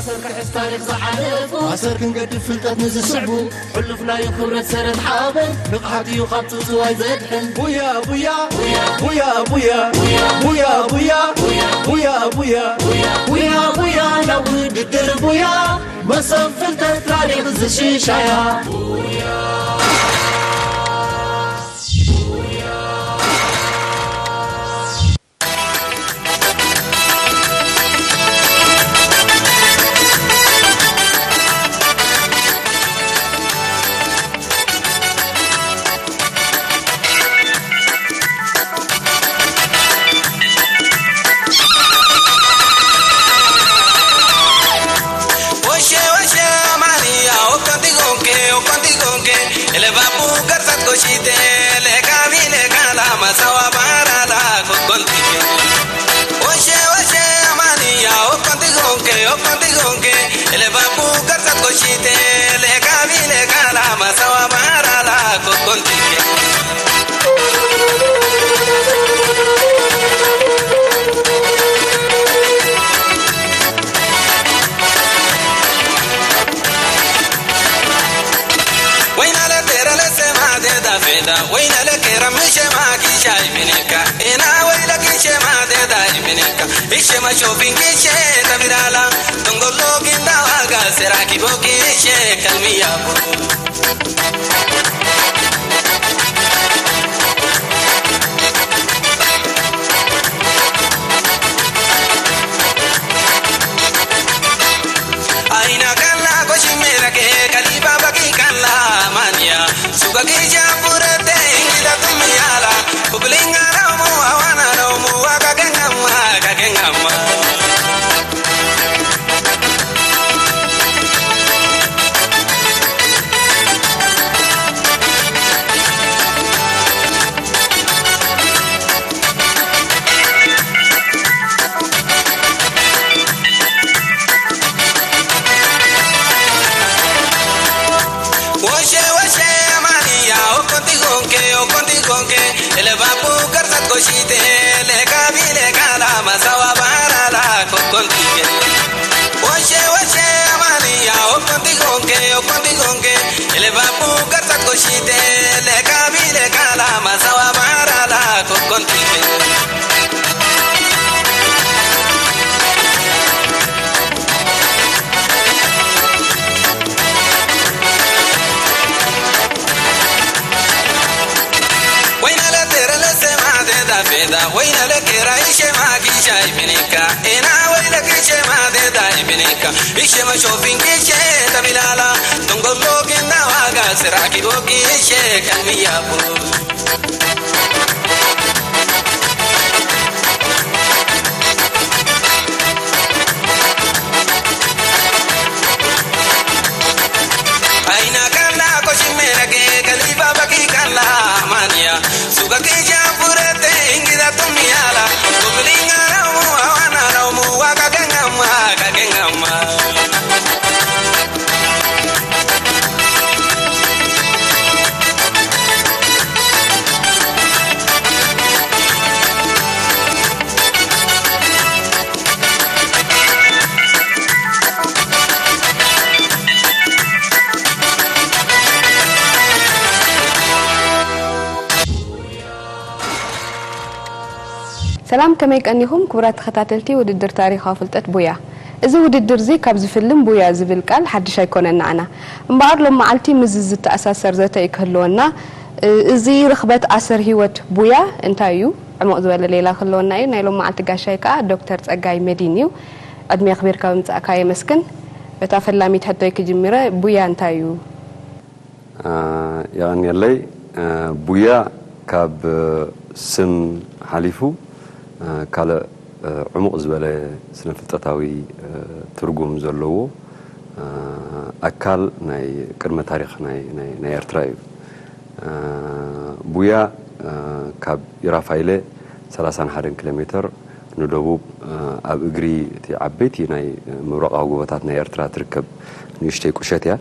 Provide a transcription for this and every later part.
ኣሰር ክሕዝ ታሪኽ ዝሓለፉ ኣሰር ክንገድፍ ፍልጠት ንዝስዕቡ ሕሉፍ ናይ ክብረት ሰረት ሓበን ንቕሓት እዩ ካብ ጽውጽዋይ ዘድሕን ቡያ ቡያ ቡያ ቡያ ቡያ ቡያ ቡያ ቡያ ቡያ ቡያ ቡያ ናብ ውድድር ቡያ መሶብ ፍልጠት ታሪኽ ዝሽሻያ ሰላም፣ ከመይ ቀኒኹም ክቡራት ተኸታተልቲ ውድድር ታሪኻዊ ፍልጠት ቡያ? እዚ ውድድር እዚ ካብ ዝፍልም ቡያ ዝብል ቃል ሓድሽ ኣይኮነን ንዓና። እምበኣር ሎም መዓልቲ ምስዚ ዝተኣሳሰር ዘተ እዩ ክህልወና። እ፣ እዚ ርኽበት ኣሰር ህይወት ቡያ እንታይ እዩ? ዕሙቕ ዝበለ ሌላ ክህልወና እዩ። ናይ ሎም መዓልቲ ጋሻይ ከኣ ዶክተር ጸጋይ መዲን እዩ። ዕድመ ኣኽቢርካ ብምጻእካ የመስግን። በታ ፈላሚት ሕቶይ ክጅምረ፣ ቡያ እንታይ እዩ? የቐንየለይ። ቡያ ካብ ስም ሓሊፉ ካልእ ዕሙቕ ዝበለ ስነ-ፍልጠታዊ ትርጉም ዘለዎ ኣካል ናይ ቅድመ ታሪኽ ናይ ኤርትራ እዩ። ቡያ ካብ ኢራፋይለ ሰላሳን ሓደን ኪሎ ሜተር ንደቡብ ኣብ እግሪ እቲ ዓበይቲ ናይ ምብራቓዊ ጎቦታት ናይ ኤርትራ ትርከብ ንእሽተይ ቁሸት እያ።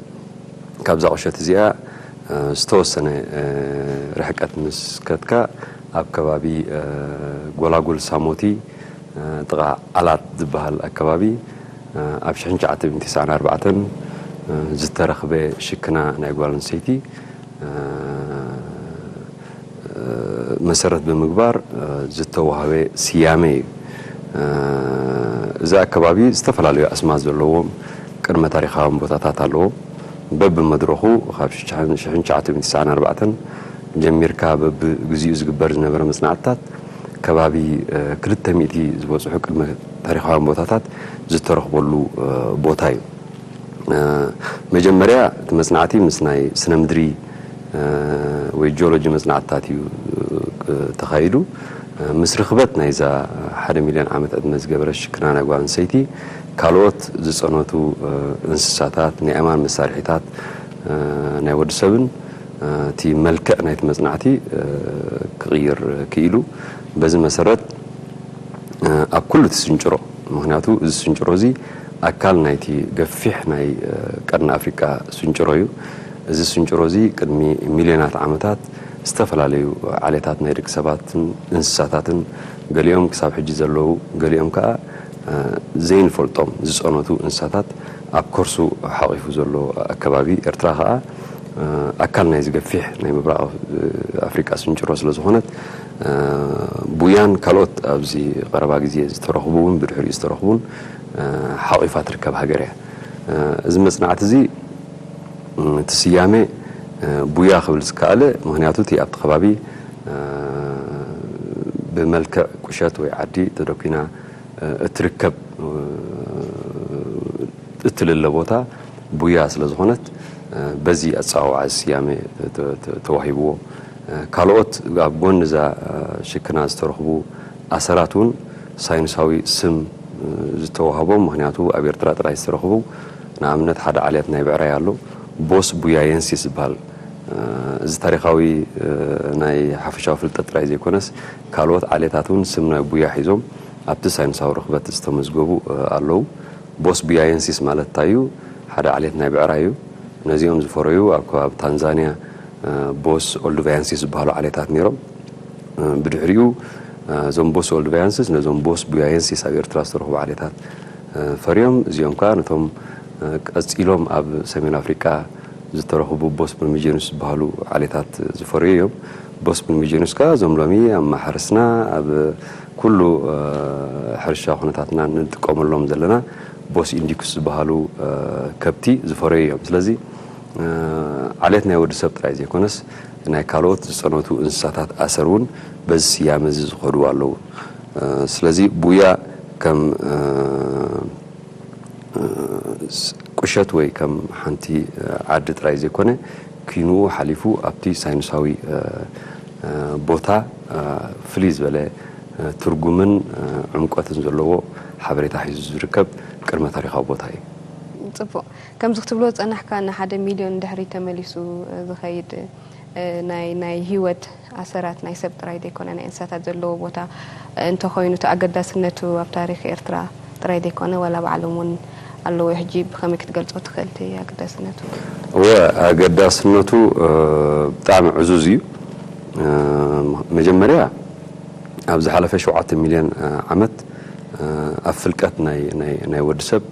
ካብዛ ቁሸት እዚኣ ዝተወሰነ ርሕቀት ምስ ከድካ ኣብ ከባቢ ጎላጉል ሳሞቲ ጥቓ ዓላት ዝበሃል ኣከባቢ ኣብ ሽሕን ትሽዓተ ሚእትን ተስዓን ኣርባዕተን ዝተረኽበ ሽክና ናይ ጓል ኣንስተይቲ መሰረት ብምግባር ዝተዋህበ ስያሜ እዩ። እዚ ኣከባቢ ዝተፈላለዩ ኣስማት ዘለዎም ቅድመ ታሪኻውያን ቦታታት ኣለዎ። በብመድረኹ ካብ ሽሕን ትሽዓተ ሚእትን ተስዓን ኣርባዕተን ጀሚርካ በብግዚኡ ዝግበር ዝነበረ መጽናዕትታት ከባቢ ክልተ ሚእቲ ዝበጽሑ ቅድመ ታሪኻውያን ቦታታት ዝተረኽበሉ ቦታ እዩ። መጀመርያ እቲ መጽናዕቲ ምስ ናይ ስነ ምድሪ ወይ ጂኦሎጂ መጽናዕትታት እዩ ተኻይዱ። ምስ ርኽበት ናይዛ ሓደ ሚልዮን ዓመት ዕድመ ዝገበረት ሽክና ናይ ጓል ኣንስተይቲ ካልኦት ዝጸነቱ እንስሳታት፣ ናይ ኣእማን መሳርሒታት ናይ ወዲ ሰብን እቲ መልክዕ ናይቲ መጽናዕቲ ክቕይር ክኢሉ። በዚ መሰረት ኣብ ኩሉ እቲ ስንጭሮ፣ ምኽንያቱ እዚ ስንጭሮ እዚ ኣካል ናይቲ ገፊሕ ናይ ቀርኒ ኣፍሪቃ ስንጭሮ እዩ። እዚ ስንጭሮ እዚ ቅድሚ ሚልዮናት ዓመታት ዝተፈላለዩ ዓሌታት ናይ ደቂ ሰባትን እንስሳታትን፣ ገሊኦም ክሳብ ሕጂ ዘለዉ፣ ገሊኦም ከኣ ዘይንፈልጦም ዝጸነቱ እንስሳታት ኣብ ከርሱ ሓቒፉ ዘሎ ኣከባቢ ኤርትራ ከኣ ኣካል ናይ ዝገፊሕ ናይ ምብራቕ ኣፍሪቃ ስንጭሮ ስለ ዝኾነት ቡያን ካልኦት ኣብዚ ቀረባ ግዜ ዝተረኽቡ እውን ብድሕሪኡ ዝተረኽቡን ሓቒፋ ትርከብ ሃገር እያ። እዚ መጽናዕቲ እዚ እቲ ስያሜ ቡያ ክብል ዝከኣለ ምኽንያቱ እቲ ኣብቲ ከባቢ ብመልክዕ ቁሸት ወይ ዓዲ ተደኲና እትርከብ እትልለ ቦታ ቡያ ስለ ዝኾነት በዚ ኣጸዋውዓ ስያሜ ተዋሂብዎ። ካልኦት ኣብ ጎኒ እዛ ሽክና ዝተረኽቡ ኣሰራት እውን ሳይንሳዊ ስም ዝተዋህቦም፣ ምኽንያቱ ኣብ ኤርትራ ጥራይ ዝተረኽቡ፣ ንኣብነት ሓደ ዓሌት ናይ ብዕራይ ኣሎ፣ ቦስ ቡያየንሲስ ዝበሃል። እዚ ታሪኻዊ ናይ ሓፈሻዊ ፍልጠት ጥራይ ዘይኮነስ ካልኦት ዓሌታት እውን ስም ናይ ቡያ ሒዞም ኣብቲ ሳይንሳዊ ርኽበት ዝተመዝገቡ ኣለዉ። ቦስ ቡያየንሲስ ማለት እንታይ እዩ? ሓደ ዓሌት ናይ ብዕራይ እዩ። ነዚኦም ዝፈረዩ ኣብ ከባቢ ታንዛንያ ቦስ ኦልድቫያንሲስ ዝበሃሉ ዓሌታት ነይሮም። ብድሕሪኡ እዞም ቦስ ኦልድቫያንሲስ ነዞም ቦስ ቡያየንሲስ ኣብ ኤርትራ ዝተረኽቡ ዓሌታት ፈርዮም። እዚኦም ከኣ ነቶም ቀጺሎም ኣብ ሰሜን ኣፍሪቃ ዝተረኽቡ ቦስ ፕሪሚጀኑስ ዝበሃሉ ዓሌታት ዝፈረዩ እዮም። ቦስ ፕሪሚጀኑስ ከኣ እዞም ሎሚ ኣብ ማሕረስና ኣብ ኩሉ ሕርሻ ኩነታትና ንጥቀመሎም ዘለና ቦስ ኢንዲኩስ ዝበሃሉ ከብቲ ዝፈረዩ እዮም። ስለዚ ዓሌት ናይ ወዲ ሰብ ጥራይ ዘይኮነስ ናይ ካልኦት ዝጸነቱ እንስሳታት ኣሰር እውን በዚ ስያመ እዚ ዝኸዱ ኣለዉ። ስለዚ ቡያ ከም ቁሸት ወይ ከም ሓንቲ ዓዲ ጥራይ ዘይኮነ፣ ኪንኡ ሓሊፉ ኣብቲ ሳይንሳዊ ቦታ ፍልይ ዝበለ ትርጉምን ዕምቆትን ዘለዎ ሓበሬታ ሒዙ ዝርከብ ቅድመ ታሪኻዊ ቦታ እዩ። ጽቡቕ። ከምዚ ክትብሎ ዝጸናሕካ ንሓደ ሚልዮን ድሕሪት ተመሊሱ ዝኸይድ ናይ ናይ ህይወት ኣሰራት ናይ ሰብ ጥራይ ዘይኮነ ናይ እንስሳታት ዘለዎ ቦታ እንተኾይኑ እቲ ኣገዳስነቱ ኣብ ታሪኽ ኤርትራ ጥራይ ዘይኮነ ዋላ ኣብ ዓለም እውን ኣለዎ። ሕጂ ብኸመይ ክትገልጾ ትኽእል እቲ ኣገዳስነቱ? እወ፣ ኣገዳስነቱ ብጣዕሚ ዕዙዝ እዩ። መጀመርያ ኣብ ዝሓለፈ ሸውዓተ ሚልዮን ዓመት ኣብ ፍልቀት ናይ ናይ ናይ ወዲ ሰብ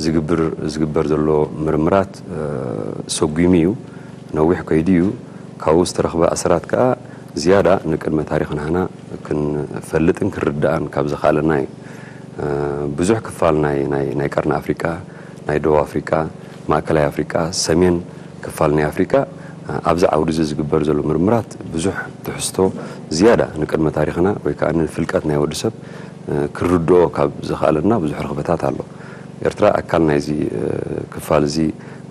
ዝግብር ዝግበር ዘሎ ምርምራት ሰጒሙ እዩ። ነዊሕ ከይዱ እዩ። ካብኡ ዝተረኽበ ኣሰራት ከኣ ዝያዳ ንቅድመ ታሪኽ ናህና ክንፈልጥን ክንርዳእን ካብ ዘኽኣለና እዩ። ብዙሕ ክፋል ናይ ናይ ናይ ቀርኒ ኣፍሪቃ፣ ናይ ደቡብ ኣፍሪቃ፣ ማእከላይ ኣፍሪቃ፣ ሰሜን ክፋል ናይ ኣፍሪቃ ኣብዚ ዓውዲ እዚ ዝግበር ዘሎ ምርምራት ብዙሕ ትሕዝቶ ዝያዳ ንቅድመ ታሪኽና ወይ ከዓ ንፍልቀት ናይ ወዲ ሰብ ክርድኦ ካብ ዘኽኣለና ብዙሕ ርኽበታት ኣሎ። ኤርትራ ኣካል ናይዚ ክፋል እዚ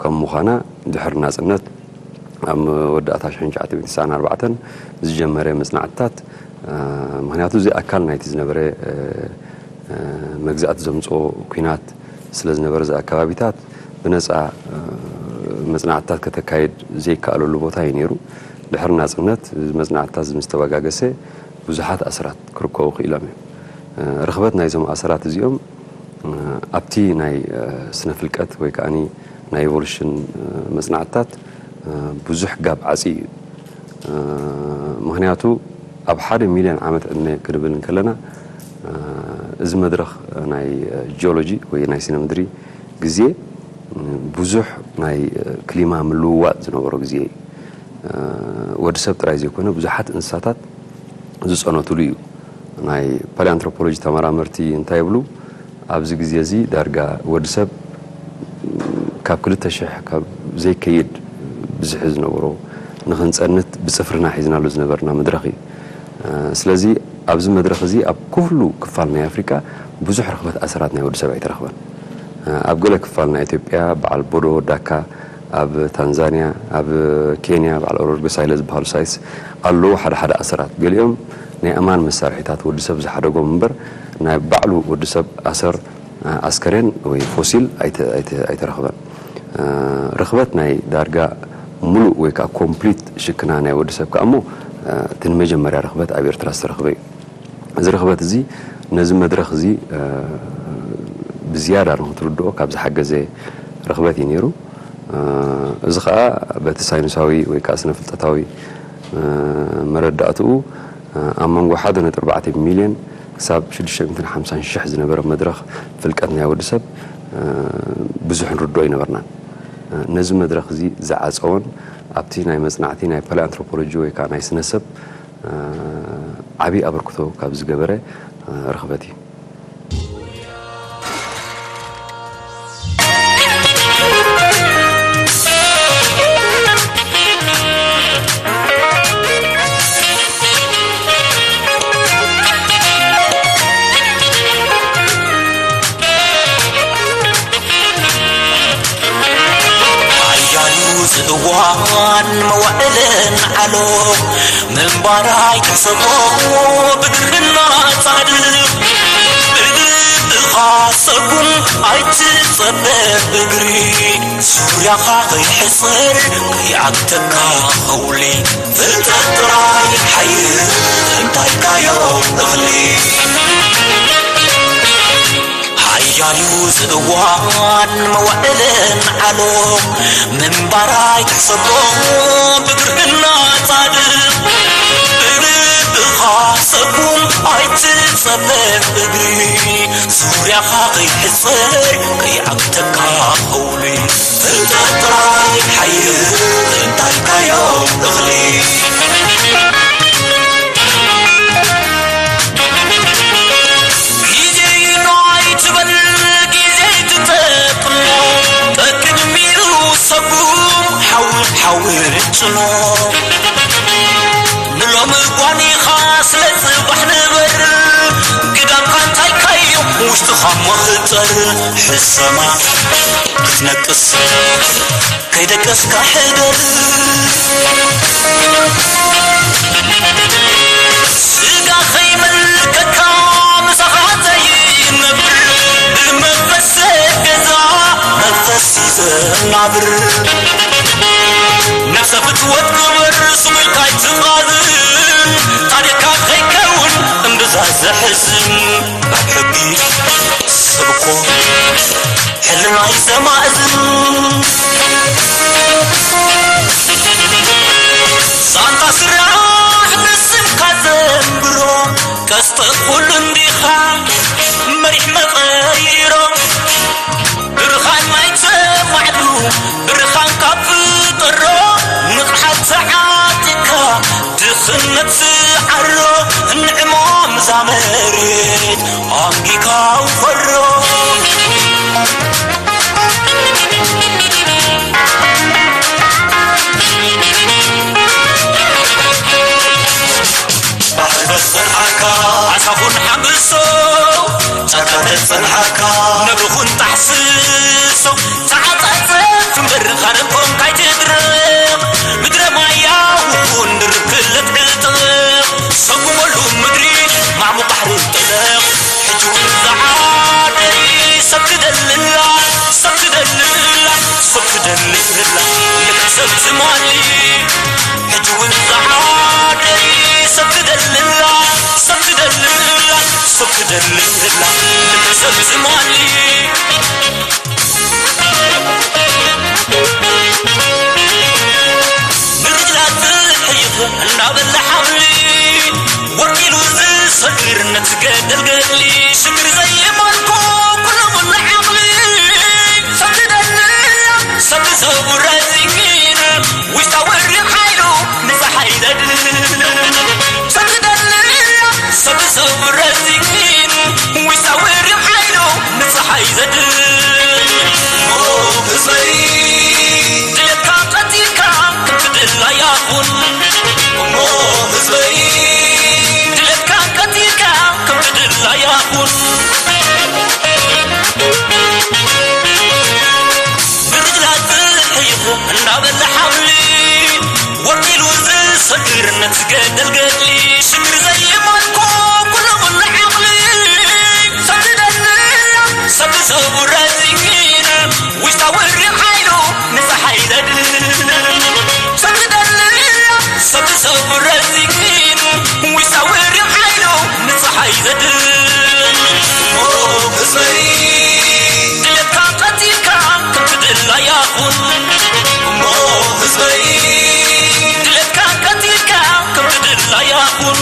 ከም ምዃና ድሕሪ ናጽነት ኣብ መወዳእታ ሽሕን ትሽዓተ ሚእትን ተስዓን ኣርባዕተን ዝጀመረ መጽናዕትታት ምኽንያቱ እዚ ኣካል ናይቲ ዝነበረ መግዛእቲ ዘምጽኦ ኲናት ስለ ዝነበረ እዚ ኣከባቢታት ብነጻ መጽናዕትታት ከተካይድ ዘይከኣለሉ ቦታ እዩ ነይሩ። ድሕሪ ናጽነት እዚ መጽናዕትታት እዚ ምስ ተበጋገሰ ብዙሓት ኣሰራት ክርከቡ ክኢሎም እዮም። ርኽበት ናይዞም ኣሰራት እዚኦም ኣብቲ ናይ ስነ ፍልቀት ወይ ከኣ ናይ ኢቮሉሽን መጽናዕትታት ብዙሕ ጋብ ዓጽዩ እዩ። ምኽንያቱ ኣብ ሓደ ሚልዮን ዓመት ዕድመ ክንብል እንከለና እዚ መድረኽ ናይ ጂኦሎጂ ወይ ናይ ስነ ምድሪ ግዜ ብዙሕ ናይ ክሊማ ምልውዋጥ ዝነበሮ ግዜ እዩ። ወዲ ሰብ ጥራይ ዘይኮነ ብዙሓት እንስሳታት ዝጸነትሉ እዩ። ናይ ፓሊኣንትሮፖሎጂ ተመራመርቲ እንታይ ይብሉ? ኣብዚ ግዜ እዚ ዳርጋ ወዲ ሰብ ካብ ክልተ ሽሕ ካብ ዘይከይድ ብዝሒ ዝነበሮ ንኽንጸንት ብጽፍርና ሒዝናሉ ዝነበርና መድረኽ እዩ። ስለዚ ኣብዚ መድረኽ እዚ ኣብ ኩሉ ክፋል ናይ ኣፍሪቃ ብዙሕ ርኽበት ኣሰራት ናይ ወዲ ሰብ ኣይተረኽበን። ኣብ ገለ ክፋል ናይ ኢትዮጵያ በዓል ቦዶ፣ ዳካ፣ ኣብ ታንዛንያ፣ ኣብ ኬንያ በዓል ኦሮርጎ ሳይለ ዝበሃሉ ሳይትስ ኣለዉ። ሓደ ሓደ ኣሰራት ገሊኦም ናይ ኣማን መሳርሒታት ወዲ ሰብ ዝሓደጎም እምበር ናይ ባዕሉ ወዲ ሰብ ኣሰር ኣስከሬን ወይ ፎሲል ኣይተ- ኣይተ- ኣይተረኽበን። ርኽበት ናይ ዳርጋ ሙሉእ ወይ ከዓ ኮምፕሊት ሽክና ናይ ወዲ ሰብ ከዓ እሞ እቲ ንመጀመርያ ርኽበት ኣብ ኤርትራ ዝተረኽበ እዩ። እዚ ርኽበት እዚ ነዚ መድረኽ እዚ ብዝያዳ ንክትርድኦ ካብ ዝሓገዘ ርኽበት እዩ ነይሩ። እዚ ከዓ በቲ ሳይንሳዊ ወይ ከዓ ስነ ፍልጠታዊ መረዳእትኡ ኣብ መንጎ ሓደ ነጥቢ ኣርባዕተ ሚልዮን ክሳብ ሽዱሽተ ሚእትን ሓምሳን ሽሕ ዝነበረ መድረኽ ፍልቀት ናይ ወዲ ሰብ ብዙሕ ንርድኦ ኣይነበርናን። ነዚ መድረኽ እዚ ዝዓጸወን ኣብቲ ናይ መጽናዕቲ ናይ ፓሊኣንትሮፖሎጂ ወይ ከዓ ናይ ስነ ሰብ ዓብዪ ኣበርክቶ ካብ ዝገበረ ርኽበት እዩ። ሓያሉ ዝእዋን መዋእለን ዓሎ ምንባር ኣይትሕሰቦ ብግርህና ጻድቕ ብልብኻ ሰጉም ኣይትጸበ እግሪ ዙርያኻ ከይሕጽር ከይዓግተካ ኸውሊ ፍልጠት ጥራይ ሓይል እንታይ ካዮም እኽሊ ሓያል እዩ ዝእዋን መዋእለን ዓሎ ምንባር ኣይትሕሰቦ ብግርህና ጻድቕ ብልብኻ ሰጉም ኣይትጸበ እግሪ ዙርያኻ ከይሕጽር ከይዓግተካ ኸውሊ ፍልጠት ጥራይ ሓይል እንታይ ካዮም እኽሊ ግዜ ይኖ ኣይትበል ግዜ ትጠቅሞ ጠቅድሚሩ ሰጉም ሓዊ ሓዊ ርጭኖ ንሎሚ ጓኒኻ ስለ ጽባሕ ንበር ግዳምካ እንታይ ካዮ ውሽጥኻ እሞ ህጠር ሕሰማ ክትነቅስ ከይደቀስካ ሕደር ስጋ ከይመልከካ ምሳኻ ዘይነብር ብመንፈስ ገዛ መንፈስ ይዘናብር ነፍሰ ፍትወት ግበር ስሙልካ ኣይትቓዝን ታሪኽካ ከይከውን እምብዛ ዘሕዝን ኣብ ሕጊ ሰብ እኮ ሕልና ይሰማእዝን ዛንታ ስራሕ ብስምካ ዘንብሮ ቀስተ ኩሉ እንዲኻ መሪሕ መቐይሮ ብርኻን ማይ ተማዕዱ ብርኻን ካብ ፍጠሮ ንቕሓት ተዓጢካ ድኽነት ዝዓሮ ንዕሞም እዛ መሬት ኣንጊካ ውፈሮ ባሕሪ በዝጸንሓካ ዓሳኹን ሓምሶ ጫካ ተዝጸንሓካ ነብርኹን ጣሕስሶ ተዓጻጸፍ እምበር ኻረንኮም ካይትድረቕ ምድረ ማያኹን ድርብ ክለት ዕጥቕ ሰጉመሉ ምድሪ ማዕሙቕ ባሕሪ ጥለቕ ሕጂ እውን ዝዓደይ ሰብ ክደልላ ሰብ ክደልላ ሰብ ክደልላ ልክዕ ሰብ ትማሊ ሕጂ እውን ዝዓደይ ሰብ ክደልላ ሰብ ክደልላ ሰብ ክደልላ ልክዕ ሰብ ትማሊ ምድላ ትሕይኽ እናበላ ሓምሊ ወርቂሉ ዝሰግር ነቲ ገደል ገድሊ ሽግር እናበለ ሓብሊ ወርቂሉ ዝሰግር ነቲ ዝገደል ገድሊ ሽግር ዘይመልኮ ኩሉ ኩሉ ዓቕሊ ሰብ ዝደሊ ሰብ ዝሰቡ ረዚን ውሽጣዊ ሓይሉ ንፀሓይ ዘድል ሰብ ዝደሊ ሰብ ዝሰቡ ረዚን ውሽጣዊ ሓይሉ ንፀሓይ ዘድል ህዝበይ ድሌትካ ቀቲልካ ከም ትድላያ ኩን እሞ ህዝበይ ድሌትካ ቀቲልካ ከም ትድላያ ኩን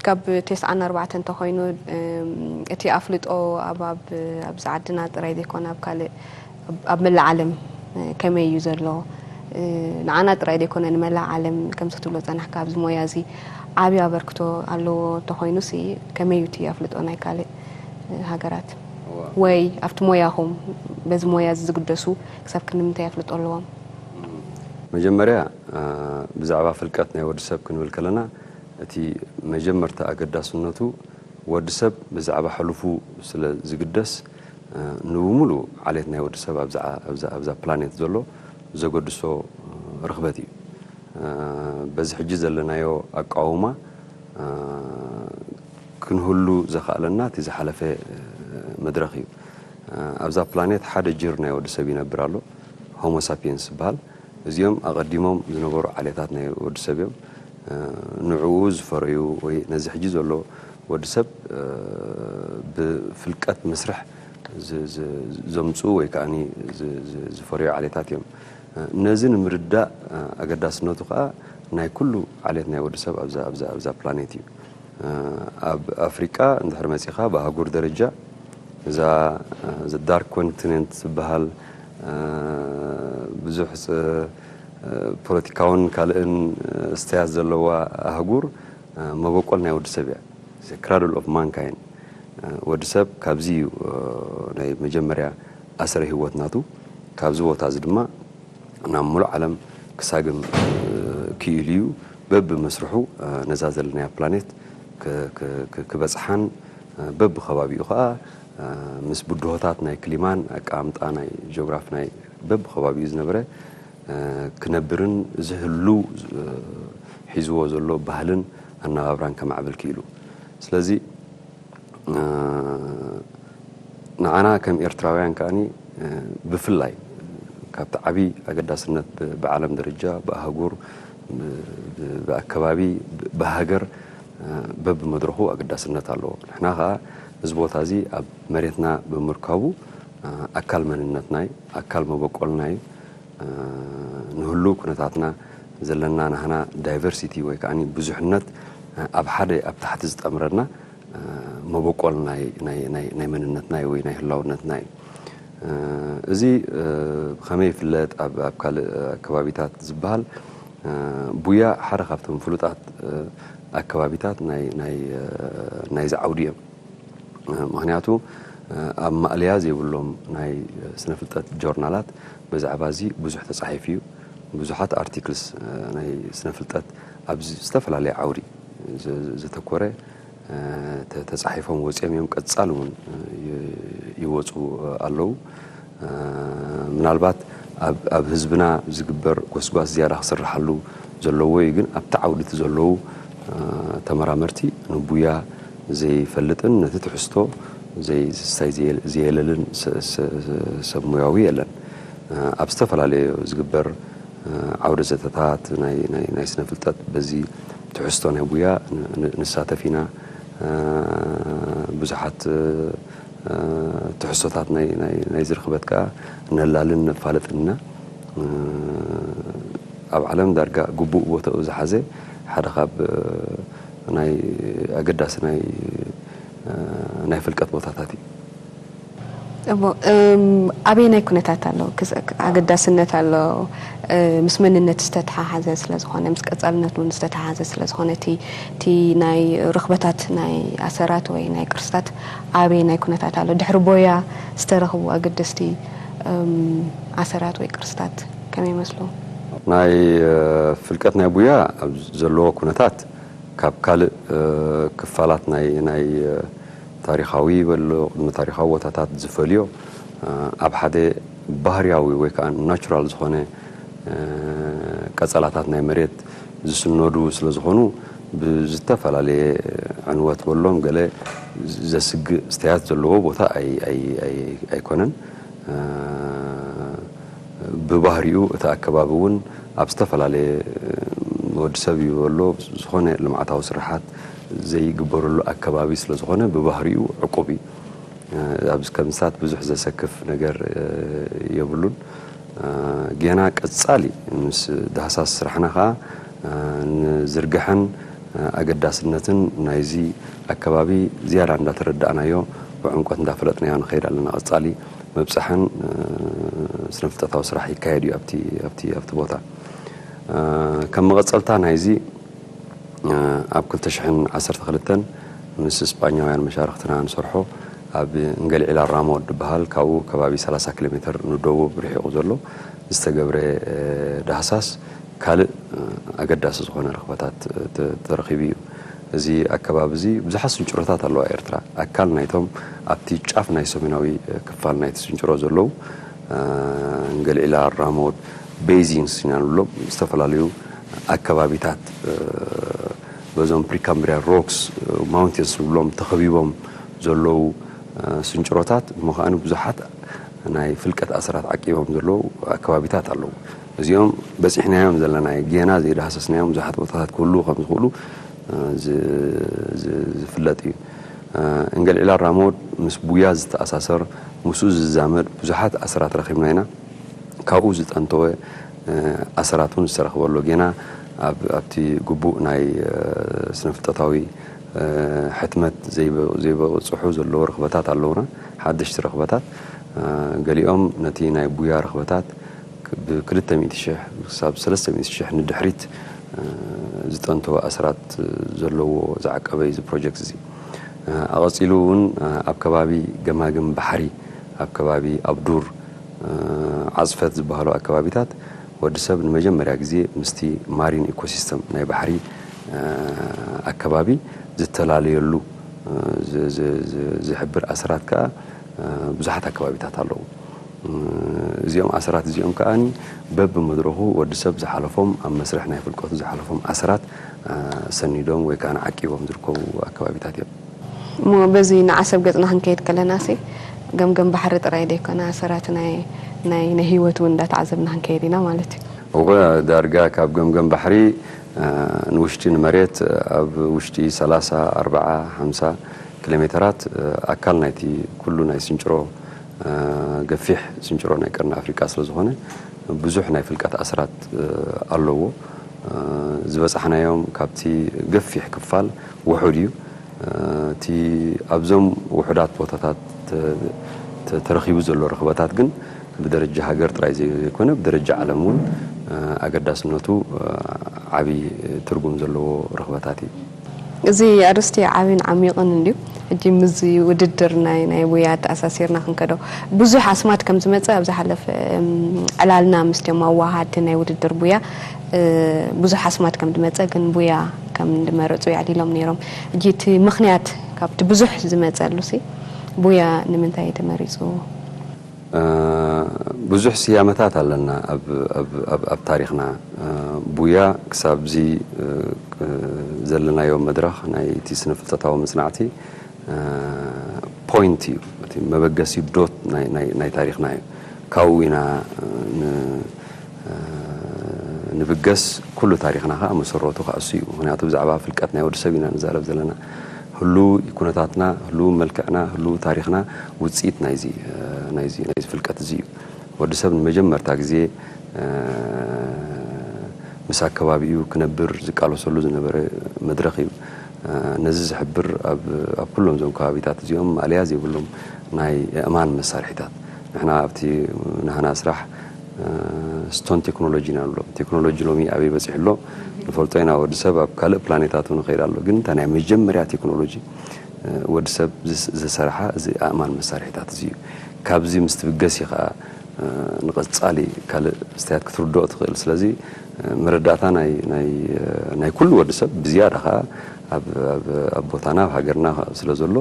ካብ ተስዓን ኣርባዕተን እንተኾይኑ እቲ ኣፍልጦ ኣብ ኣብዚ ዓድና ጥራይ ዘይኮነ ኣብ ካልእ ኣብ መላእ ዓለም ከመይ እዩ ዘሎ ንዓና ጥራይ ዘይኮነ ንመላእ ዓለም ከምዚ ክትብሎ ዝጸናሕካ ኣብዚ ሞያ እዚ ዓብዪ ኣበርክቶ ኣለዎ እንተኾይኑሲ ከመይ እዩ እቲ ኣፍልጦ ናይ ካልእ ሃገራት ወይ ኣብቲ ሞያኹም በዚ ሞያ እዚ ዝግደሱ ክሳብ ክንዲ ምንታይ ኣፍልጦ ኣለዎም? መጀመርያ ብዛዕባ ፍልቀት ናይ ወዲ ሰብ ክንብል ከለና እቲ መጀመርታ ኣገዳስነቱ ወዲ ሰብ ብዛዕባ ሕሉፉ ስለ ዝግደስ ንብሙሉ ዓሌት ናይ ወዲ ሰብ ኣብዛ ፕላኔት ዘሎ ዘገድሶ ርኽበት እዩ። በዚ ሕጂ ዘለናዮ ኣቃውማ ክንህሉ ዘኽኣለና እቲ ዝሓለፈ መድረኽ እዩ። ኣብዛ ፕላኔት ሓደ ጅር ናይ ወዲ ሰብ ይነብር ኣሎ፣ ሆሞ ሳፒየንስ ዝበሃል። እዚኦም ኣቐዲሞም ዝነበሩ ዓሌታት ናይ ወዲ ሰብ እዮም። ንዕኡ ዝፈረዩ ወይ ነዚ ሕጂ ዘሎ ወዲ ሰብ ብፍልቀት መስርሕ ዘምፅኡ ወይ ከዓ ዝፈረዩ ዓሌታት እዮም። ነዚ ንምርዳእ ኣገዳስነቱ ከዓ ናይ ኩሉ ዓሌት ናይ ወዲ ሰብ ኣብዛ ፕላኔት እዩ። ኣብ ኣፍሪቃ እንድሕር መፂኻ ብኣህጉር ደረጃ እዛ ዳርክ ኮንቲኔንት ዝበሃል ብዙሕ ፖለቲካውን ካልእን ስተያት ዘለዋ ኣህጉር መበቆል ናይ ወዲ ሰብ እያ። ክራድል ኦፍ ማንካይን ወዲ ሰብ ካብዚ እዩ ናይ መጀመርያ ኣሰረ ህይወት ናቱ። ካብዚ ቦታ እዚ ድማ ናብ ሙሉእ ዓለም ክሳግም ክኢሉ እዩ። በብመስርሑ ነዛ ዘለናያ ፕላኔት ክበፅሓን በብከባቢኡ ከዓ ምስ ብድሆታት ናይ ክሊማን ኣቀማምጣ ናይ ጂኦግራፊ ናይ በብከባቢኡ ዝነበረ ክነብርን እዚ ህሉው ሒዝዎ ዘሎ ባህልን ኣነባብራን ከማዕብል ክኢሉ። ስለዚ ንዓና ከም ኤርትራውያን ከኣ ብፍላይ ካብቲ ዓብዪ ኣገዳስነት ብዓለም ደረጃ ብኣህጉር ብኣከባቢ ብሃገር በብመድረኹ ኣገዳስነት ኣለዎ። ንሕና ከኣ እዚ ቦታ እዚ ኣብ መሬትና ብምርካቡ ኣካል መንነትና እዩ፣ ኣካል መበቆልና እዩ። ንህሉው ኩነታትና ዘለና ናህና ዳይቨርሲቲ ወይ ከዓ ብዙሕነት ኣብ ሓደ ኣብ ታሕቲ ዝጠምረና መበቆል ናይ መንነትና ወይ ናይ ህላውነትና እዩ። እዚ ብኸመይ ይፍለጥ ኣብ ካልእ ከባቢታት ዝበሃል ቡያ ሓደ ካብቶም ፍሉጣት ኣከባቢታት ናይዚ ዓውዲ እዮም። ምኽንያቱ ኣብ ማእለያ ዘይብሎም ናይ ስነ ፍልጠት ጆርናላት ብዛዕባ እዚ ብዙሕ ተፃሒፉ እዩ። ብዙሓት ኣርቲክልስ ናይ ስነ ፍልጠት ኣብ ዝተፈላለየ ዓውዲ ዘተኮረ ተፃሒፎም ወፂኦም እዮም። ቀፃሊ እውን ይወፁ ኣለዉ። ምናልባት ኣብ ህዝብና ዝግበር ጎስጓስ ዝያዳ ክስርሓሉ ዘለዎ እዩ። ግን ኣብቲ ዓውዲ እቲ ዘለዉ ተመራመርቲ ንቡያ ዘይፈልጥን ነቲ ትሕዝቶ ዘይስሳይ ዘየለልን ሰብ ሙያዊ የለን። ኣብ ዝተፈላለዩ ዝግበር ዓውደ ዘተታት ናይ ስነ ፍልጠት በዚ ትሕዝቶ ናይ ቡያ ንሳተፍ ኢና። ብዙሓት ትሕዝቶታት ናይዚ ርኽበት ከዓ ነላልን ነፋልጥን ኢና። ኣብ ዓለም ዳርጋ ግቡእ ቦታኡ ዝሓዘ ሓደ ካብ ናይ ኣገዳሲ ናይ ናይ ፍልቀት ቦታታት እዩ። እሞ ኣበየናይ ኩነታት ኣሎ ኣገዳስነት ኣሎ? ምስ መንነት ዝተተሓሓዘ ስለዝኾነ ምስ ቀፃልነት እውን ዝተተሓሓዘ ስለዝኾነ እቲ ናይ ርኽበታት ናይ ኣሰራት ወይ ናይ ቅርስታት ኣበየናይ ኩነታት ኣሎ? ድሕሪ ቦያ ዝተረኽቡ ኣገደስቲ ኣሰራት ወይ ቅርስታት ከመይ ይመስሉ? ናይ ፍልቀት ናይ ቡያ ኣብ ዘለዎ ኩነታት ካብ ካልእ ክፋላት ናይ ናይ ታሪኻዊ በሎ ቅድሚ ታሪኻዊ ቦታታት ዝፈልዮ ኣብ ሓደ ባህርያዊ ወይ ከዓ ናቹራል ዝኾነ ቀጸላታት ናይ መሬት ዝስነዱ ስለ ዝኾኑ ብዝተፈላለየ ዕንወት በሎም ገለ ዘስግእ ስተያት ዘለዎ ቦታ ኣይኮነን። ብባህሪኡ እቲ ኣከባቢ እውን ኣብ ዝተፈላለየ ወዲ ሰብ ይበሎ ዝኾነ ልምዓታዊ ስራሓት ዘይግበረሉ ኣከባቢ ስለ ዝኾነ ብባህሪኡ ዕቁብ እዩ። ኣብዚ ከምሳት ብዙሕ ዘሰክፍ ነገር የብሉን። ጌና ቀጻሊ ምስ ዳህሳስ ስራሕና ከዓ ንዝርግሐን ኣገዳስነትን ናይዚ ኣከባቢ ዝያዳ እንዳተረዳእናዮ ብዕምቆት እንዳፈለጥናዮ ንኸይድ ኣለና። ቀጻሊ ምብጻሕን ስነፍልጠታዊ ስራሕ ይካየድ እዩ ኣብቲ ኣብቲ ኣብቲ ቦታ። ከም መቐጸልታ ናይዚ ኣብ ክልተ ሽሕን ዓሰርተ ክልተን ምስ ስጳኛውያን መሻርክትና ንሰርሖ ኣብ እንገልዒላ ራሞ ድበሃል ካብኡ ከባቢ ሰላሳ ኪሎ ሜትር ንደቡብ ርሒቑ ዘሎ ዝተገብረ ዳህሳስ ካልእ ኣገዳሲ ዝኾነ ርኽበታት ተረኺቡ እዩ። እዚ ኣከባቢ እዚ ብዙሓት ስንጭሮታት ኣለዋ ኤርትራ። ኣካል ናይቶም ኣብቲ ጫፍ ናይ ሰሜናዊ ክፋል ናይቲ ስንጭሮ ዘለዉ እንገልዒላ ራሞድ ቤዚንስ ኢና ንብሎም ዝተፈላለዩ ኣከባቢታት በዞም ፕሪካምብሪያ ሮክስ ማውንቴንስ ንብሎም ተኸቢቦም ዘለዉ ስንጭሮታት እሞ ከዓኒ ብዙሓት ናይ ፍልቀት ኣሰራት ዓቂቦም ዘለዉ ኣከባቢታት ኣለዉ። እዚኦም በፂሕናዮም ዘለና ጌና ዘይዳህሰስናዮም ብዙሓት ቦታታት ክህልዉ ከም ዝኽእሉ ዝፍለጥ እዩ። እንገልዒላ ራሞድ ምስ ቡያ ዝተኣሳሰር ምስኡ ዝዛመድ ብዙሓት ኣሰራት ረኺብና ኢና። ካብኡ ዝጠንተወ ኣሰራት እውን ዝተረኽበ ኣሎ። ጌና ኣብቲ ግቡእ ናይ ስነፍልጠታዊ ሕትመት ዘይበፅሑ ዘለዉ ርኽበታት ኣለዉና፣ ሓደሽቲ ርኽበታት። ገሊኦም ነቲ ናይ ቡያ ርኽበታት ብክልተ ሚእቲ ሽሕ ክሳብ ሰለስተ ሚእቲ ሽሕ ንድሕሪት ዝጠንተወ ኣስራት ዘለዎ ዝዓቀበ እዩ እዚ ፕሮጀክት እዚ። ኣቐፂሉ እውን ኣብ ከባቢ ገማግም ባሕሪ፣ ኣብ ከባቢ ኣብ ዱር ዓፅፈት ዝበሃሉ ኣከባቢታት ወዲ ሰብ ንመጀመርያ ግዜ ምስቲ ማሪን ኢኮሲስተም ናይ ባሕሪ ኣከባቢ ዝተላለየሉ ዝሕብር ኣስራት ከዓ ብዙሓት ኣከባቢታት ኣለዉ። እዚኦም ኣሰራት እዚኦም ከዓ በብመድረኹ ወዲ ሰብ ዝሓለፎም ኣብ መስርሕ ናይ ፍልቀቱ ዝሓለፎም ኣሰራት ሰኒዶም ወይ ከዓ ዓቂቦም ዝርከቡ ኣከባቢታት እዮም። እሞ በዚ ንዓሰብ ገፅና ክንከይድ ከለና ሲ ገምገም ባሕሪ ጥራይ ዘይኮነ ኣሰራት ናይ ናይ ናይ ህይወት እውን እንዳተዓዘብና ክንከይድ ኢና ማለት እዩ። እወ ዳርጋ ካብ ገምገም ባሕሪ ንውሽጢ ንመሬት ኣብ ውሽጢ ሰላሳ ኣርብዓ ሓምሳ ኪሎ ሜተራት ኣካል ናይቲ ኩሉ ናይ ስንጭሮ ገፊሕ ስንጭሮ ናይ ቀርኒ ኣፍሪቃ ስለ ዝኾነ ብዙሕ ናይ ፍልቀት ኣስራት ኣለዎ። ዝበጻሕናዮም ካብቲ ገፊሕ ክፋል ውሑድ እዩ። እቲ ኣብዞም ውሑዳት ቦታታት ተረኺቡ ዘሎ ርኽበታት ግን ብደረጃ ሃገር ጥራይ ዘይኮነ ብደረጃ ዓለም እውን ኣገዳስነቱ ዓብዪ ትርጉም ዘለዎ ርኽበታት እዩ። እዚ ኣርእስቲ ዓብን ዓሚቕን እንድዩ። ሕጂ ምስዚ ውድድር ናይ ናይ ቡያ ኣተኣሳሲርና ክንከዶ ብዙሕ ኣስማት ከም ዝመፀ ኣብ ዝሓለፈ ዕላልና ምስቶም ኣዋሃድቲ ናይ ውድድር ቡያ ብዙሕ ኣስማት ከም ዝመፀ ግን ቡያ ከም እንድመረፁ የዕሊሎም ነይሮም። ሕጂ እቲ ምኽንያት ካብቲ ብዙሕ ዝመፀሉ ሲ ቡያ ንምንታይ ተመሪፁ? ብዙሕ ስያመታት ኣለና ኣብ ታሪኽና። ቡያ ክሳብ እዚ ዘለናዮ መድረኽ ናይቲ ስነ ፍልጠታዊ መጽናዕቲ ፖይንት እዩ፣ እቲ መበገሲ ዶት ናይ ታሪኽና እዩ። ካብኡ ኢና ንብገስ፣ ኩሉ ታሪኽና ከዓ መሰረቱ ከዓ እሱ እዩ። ምክንያቱ ብዛዕባ ፍልቀት ናይ ወዲ ሰብ ኢና ንዛረብ ዘለና። ህሉው ኩነታትና፣ ህሉው መልክዕና፣ ህሉው ታሪኽና ውፅኢት ናይዚ ናይዚ ናይዚ ፍልቀት እዚ እዩ። ወዲ ሰብ ንመጀመርታ ግዜ ምስ ኣከባቢኡ ክነብር ዝቃለሰሉ ዝነበረ መድረኽ እዩ። ነዚ ዝሕብር ኣብ ኩሎም እዞም ከባቢታት እዚኦም ማእለያ ዘይብሎም ናይ ኣእማን መሳርሒታት፣ ንሕና ኣብቲ ናህና ስራሕ ስቶን ቴክኖሎጂ ኢና ንብሎ። ቴክኖሎጂ ሎሚ ኣበይ በፂሑ ኣሎ ንፈልጦ ኢና። ወዲ ሰብ ኣብ ካልእ ፕላኔታት እውን ይኸይድ ኣሎ። ግን እታ ናይ መጀመርያ ቴክኖሎጂ ወዲ ሰብ ዝሰርሓ እዚ ኣእማን መሳርሒታት እዚ እዩ። ካብዚ ምስ ትብገስ እዩ ከዓ ንቐጻሊ ካልእ ኣስተያየት ክትርድኦ ትኽእል። ስለዚ መረዳእታ ናይ ናይ ናይ ኩሉ ወዲ ሰብ ብዝያዳ ኸኣ ኣብ ኣብ ኣብ ቦታና ኣብ ሃገርና ስለ ዘሎ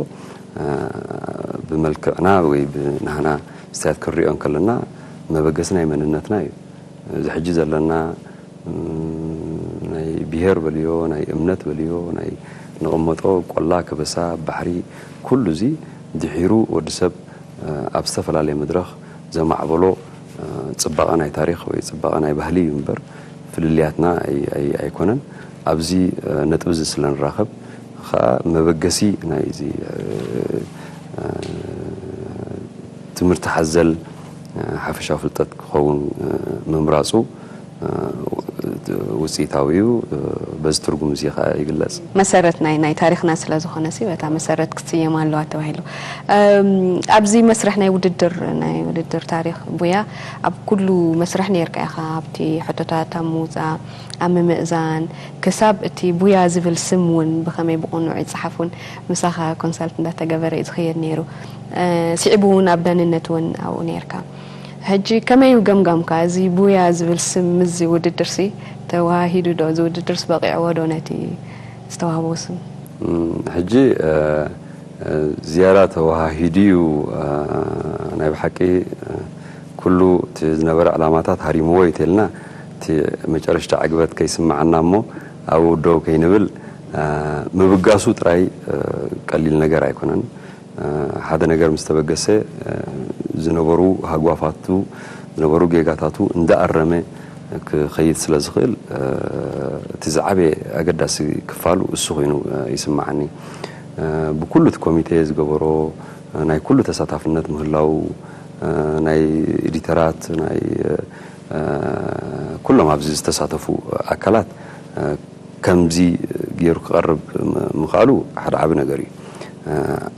ብመልክዕና ወይ ብናህና ኣስተያየት ክንሪኦ እንከለና መበገሲ ናይ መንነትና እዩ። እዚ ሕጂ ዘለና ናይ ብሄር በልዮ ናይ እምነት በልዮ ናይ ንቕመጦ ቆላ ከበሳ ባሕሪ ኩሉ እዚ ድሒሩ ወዲ ሰብ ኣብ ዝተፈላለየ መድረኽ ዘማዕበሎ ጽባቐ ናይ ታሪኽ ወይ ጽባቐ ናይ ባህሊ እዩ እምበር ፍልልያትና ኣይኮነን። ኣብዚ ነጥቢ እዚ ስለ ንራኸብ ኸኣ መበገሲ ናይዚ ትምህርቲ ሓዘል ሓፈሻዊ ፍልጠት ክኸውን ምምራጹ ውፅኢታዊ እዩ። በዚ ትርጉም እዚ ከዓ ይግለጽ። መሰረት ናይ ናይ ታሪኽና ስለ ዝኾነ ሲ በታ መሰረት ክትስየም ኣለዋ ተባሂሉ። ኣብዚ መስርሕ ናይ ውድድር ናይ ውድድር ታሪኽ ቡያ ኣብ ኩሉ መስርሕ ነርካ ኢኻ ኣብቲ ሕቶታት ኣብ ምውፃእ ኣብ ምምእዛን ክሳብ እቲ ቡያ ዝብል ስም እውን ብኸመይ ብቕኑዕ ይፅሓፍ እውን ምሳኻ ኮንሳልት እንዳተገበረ እዩ ዝኽየድ ነይሩ። ስዒቡ እውን ኣብ ዳንነት እውን ኣብኡ ነርካ። ሕጂ ከመይ እዩ ገምጋምካ? እዚ ቡያ ዝብል ስም ምስዚ ውድድርሲ ተወሃሂዱ ዶ? እዚ ውድድርስ በቒዕዎ ዶ ነቲ ዝተዋህቦ ስም? ሕጂ ዝያዳ ተወሃሂዱ እዩ። ናይ ብሓቂ ኩሉ እቲ ዝነበረ ዕላማታት ሃሪምዎ እዩ ተልና እቲ መጨረሽታ ዕግበት ከይስምዓና እሞ ኣብኡ ደው ከይንብል ምብጋሱ ጥራይ ቀሊል ነገር ኣይኮነን። ሓደ ነገር ምስ ተበገሰ ዝነበሩ ሃጓፋቱ ዝነበሩ ጌጋታቱ እንዳኣረመ ክኸይድ ስለ ዝኽእል እቲ ዝዓበየ ኣገዳሲ ክፋሉ እሱ ኮይኑ ይስምዓኒ። ብኩሉ እቲ ኮሚቴ ዝገበሮ ናይ ኩሉ ተሳታፍነት ምህላው ናይ ኤዲተራት ናይ ኩሎም ኣብዚ ዝተሳተፉ ኣካላት ከምዚ ገይሩ ክቐርብ ምኽኣሉ ሓደ ዓቢ ነገር እዩ።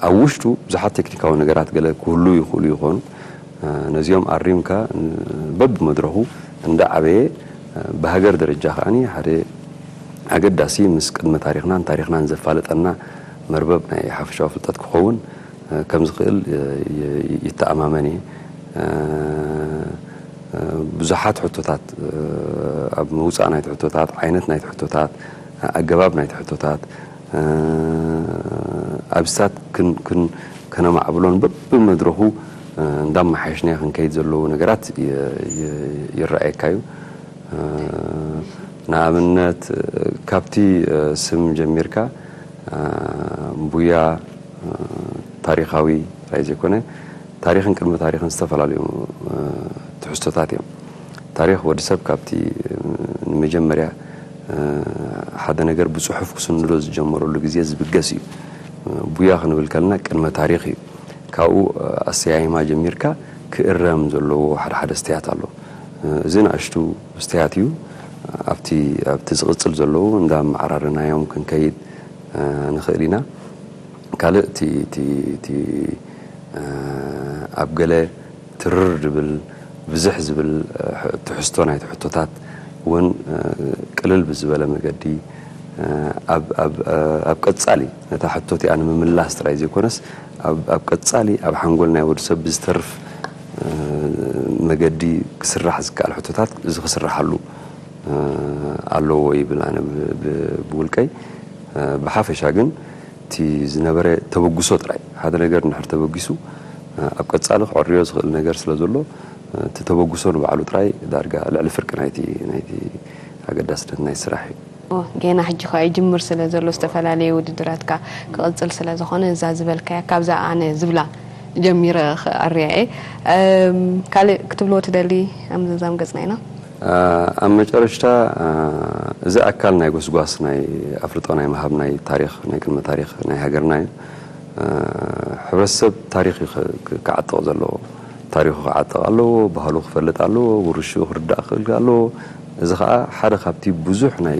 ኣብ ውሽጡ ብዙሓት ቴክኒካዊ ነገራት ገለ ክህሉ ይኽእሉ ይኾኑ። ነዚኦም ኣሪምካ በብመድረኹ እንዳ ዓበየ ብሃገር ደረጃ ከኣ ሓደ ኣገዳሲ ምስ ቅድመ ታሪኽናን ታሪኽናን ዘፋልጠና መርበብ ናይ ሓፈሻዊ ፍልጠት ክኸውን ከም ዝኽእል ይተኣማመን እየ። ብዙሓት ሕቶታት ኣብ ምውፃእ ናይቲ ሕቶታት ዓይነት ናይቲ ሕቶታት ኣገባብ ናይቲ ሕቶታት ኣብስታት ከነማዕብሎን በብመድረኹ እንዳመሓየሽናዮ ክንከይድ ዘለዎ ነገራት ይረኣየካ እዩ። ንኣብነት ካብቲ ስም ጀሚርካ ቡያ ታሪኻዊ ጥራይ ዘይኮነ ታሪኽን ቅድሚ ታሪኽን ዝተፈላለዩ ትሕዝቶታት እዮም። ታሪኽ ወዲ ሰብ ካብቲ ንመጀመርያ ሓደ ነገር ብፅሑፍ ክስንዶ ዝጀመረሉ ግዜ ዝብገስ እዩ። ቡያ ክንብል ከለና ቅድመ ታሪኽ እዩ። ካብኡ ኣሰያይማ ጀሚርካ ክእረም ዘለዎ ሓደ ሓደ ስትያት ኣሎ። እዚ ንኣሽቱ ስትያት እዩ። ኣብቲ ኣብቲ ዝቕጽል ዘለዉ እንዳ መዓራርናዮም ክንከይድ ንኽእል ኢና። ካልእ እቲ እቲ እቲ ኣብ ገለ ትርር ድብል ብዝሕ ዝብል ትሕዝቶ ናይቲ ሕቶታት እውን ቅልል ብዝበለ መገዲ ኣብ ቀጻሊ ነታ ሕቶ እቲኣ ንምምላስ ጥራይ ዘይኮነስ ኣብ ቀጻሊ ኣብ ሓንጎል ናይ ወዲ ሰብ ብዝተርፍ መገዲ ክስራሕ ዝከኣል ሕቶታት እዚ ክስርሓሉ ኣለዎ ይብል ኣነ ብውልቀይ። ብሓፈሻ ግን እቲ ዝነበረ ተበግሶ ጥራይ ሓደ ነገር እንድሕር ተበጊሱ ኣብ ቀጻሊ ክዕርዮ ዝኽእል ነገር ስለ ዘሎ እቲ ተበግሶ ንባዕሉ ጥራይ ዳርጋ ልዕሊ ፍርቂ ናይቲ ናይቲ ኣገዳስነት ናይ ስራሕ እዩ። ጌና ሕጂ ከዓ ይጅምር ስለ ዘሎ ዝተፈላለየ ውድድራትካ ክቕጽል ስለ ዝኾነ እዛ ዝበልካያ ካብዛ ኣነ ዝብላ ጀሚረ ክኣርያ እየ። ካልእ ክትብልዎ ትደሊ ኣብ ምዝዛም ገጽና ኢና። ኣብ መጨረሽታ እዚ ኣካል ናይ ጎስጓስ ናይ ኣፍልጦ ናይ ምሃብ ናይ ታሪኽ ናይ ቅድመ ታሪኽ ናይ ሃገርና እዩ። ሕብረተሰብ ታሪኽ እዩ ክዓጥቕ ዘለዎ። ታሪኹ ክዓጥቕ ኣለዎ፣ ባህሉ ክፈልጥ ኣለዎ፣ ውርሽኡ ክርዳእ ክኽእል ኣለዎ። እዚ ኸዓ ሓደ ካብቲ ብዙሕ ናይ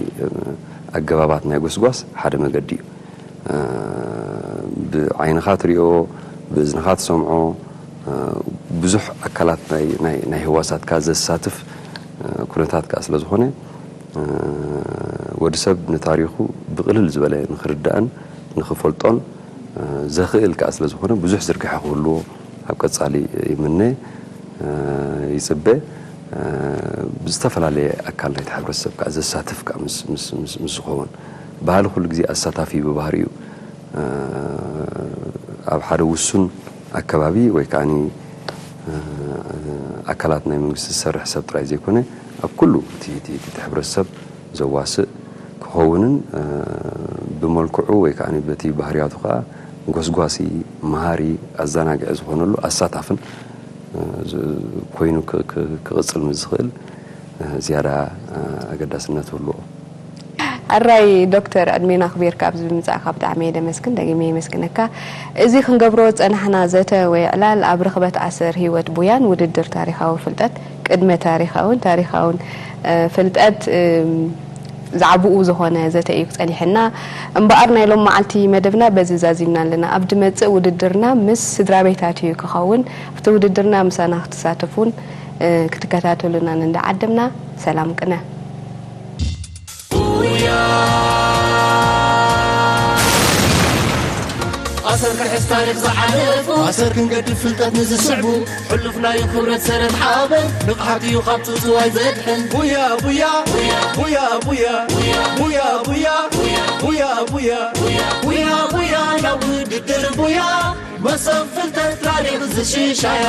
ኣገባባት ናይ ጎስጓስ ሓደ መገዲ እዩ። ብዓይንኻ ትሪኦ፣ ብእዝንኻ ትሰምዖ፣ ብዙሕ ኣካላት ናይ ህዋሳትካ ዘሳትፍ ኩነታት ከዓ ስለ ዝኾነ ወዲ ሰብ ንታሪኹ ብቕልል ዝበለ ንኽርዳእን ንኽፈልጦን ዘኽእል ከዓ ስለ ዝኾነ ብዙሕ ዝርግሐ ክህልዎ ኣብ ቀጻሊ ይምነ። ይፅበ። ብዝተፈላለየ ኣካል ናይቲ ሕብረተሰብ ከዓ ዘሳትፍ ከዓ ምስ ዝኸውን፣ ባህሊ ኩሉ ግዜ ኣሳታፊ እዩ ብባህሪኡ። ኣብ ሓደ ውሱን ኣከባቢ ወይ ከዓ ኣካላት ናይ መንግስቲ ዝሰርሕ ሰብ ጥራይ ዘይኮነ፣ ኣብ ኩሉ እቲ ሕብረተሰብ ዘዋስእ ክኸውንን ብመልክዑ ወይ ከዓ በቲ ባህርያቱ ከዓ ጎስጓሲ፣ መሃሪ፣ ኣዘናግዒ ዝኾነሉ ኣሳታፍን ኮይኑ ክቕፅል ምስ ዝኽእል ዝያዳ ኣገዳስነት ህልዎ። ኣራይ ዶክተር፣ ዕድሜና ክቢርካ ኣብዚ ብምጻእካ ብጣዕሚ እየ ደመስግን፣ ደጊመ የመስግነካ። እዚ ክንገብሮ ዝጸናሕና ዘተ ወይ ዕላል ኣብ ርኽበት ኣሰር ህይወት ቡያን ውድድር ታሪኻዊ ፍልጠት ቅድመ ታሪኻውን ታሪኻውን ፍልጠት ዛዕብኡ ዝኾነ ዘተ እዩ ክጸኒሐና። እምበኣር ናይ ሎም መዓልቲ መደብና በዚ ዛዚምና ኣለና። ኣብ ድመጽእ ውድድርና ምስ ስድራ ቤታት እዩ ክኸውን። ኣብቲ ውድድርና ምሳና ክትሳተፉን ክትከታተሉናን እንዳዓደምና ሰላም ቅነ። ኣሰር ክሕዝ ታሪኽ ዝሓለፉ ኣሰር ክንገድፍ ፍልጠት ንዝስዕቡ ሕሉፍ ናዩ ክብረት ሰረት ሓበን ንቕሓት እዩ ካብ ጽውጽዋይ ዘድሕን ቡያ ቡያ ቡያ ቡያ ቡያ ቡያ ቡያ ቡያ ቡያ ቡያ ቡያ ቡያ ናብ ውድድር ቡያ መሰብ ፍልጠት ታሪኽ ዝሽሻያ